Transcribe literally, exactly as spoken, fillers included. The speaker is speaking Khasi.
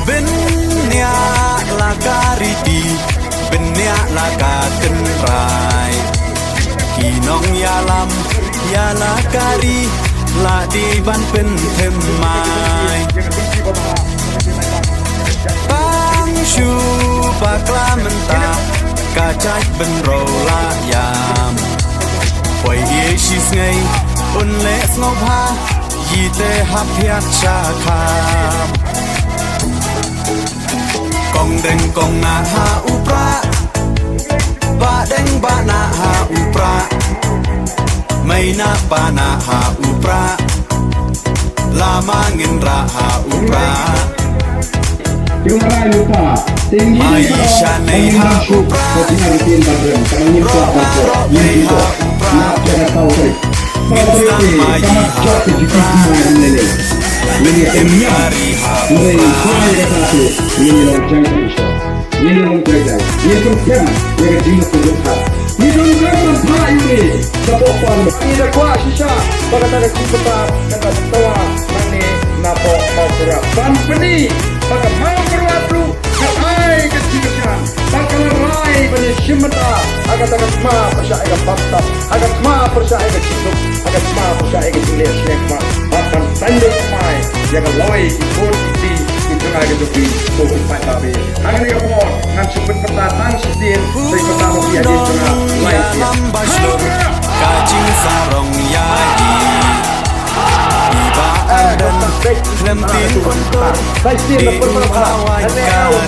Bniah la ka riti, bniah la ka tynrai. Ki nongïalam ïa la ka ri la dei ban pynthymmai. Tang shu bakla mynta ka jait bynriew la ïam. Poi ïa shi sngi un leh sngewbha ïa te hap hiat sha kham. Kong deng kong nah ha u prah, ba deng ba nah ha u prah, mei nah ba nah ha u prah, lama ngin rah ha u prah. Mai sha nei ha u prah, roh ma roh mei ha u prah. Ngin sdang mai ha u prah. Ngin im kari ha u prah. Ngi don kar ban phah ïa u ne shapoh pang. Ngi da kwah shisha ba kata ka jingpynpaw kata twa nangne napoh Mawkyrwat ban pyni ba ka Mawkyrwat ruh ka ai ka jingkyrshan ba ka la rai ban ïashim bynta ha kata ka thma pyrshah ïa ka bamsap, ha ka thma pyrshah ïa ka jingduk, ha ka thma pyrshah ïa ka jingleh shlek ba ban saiñ dei thymmai ïa ka lawei ki khun ki kti ki jong ngi ka jong phi ko ki paidbah. Hangne ka por ngan shu pynpaw tang shisien, sa pynpaw ba ki ïa dei jong nga lai sien. Ka jingsarong ïa i. Iba arden khlem tin kuntur. Dei u mawai ka ri.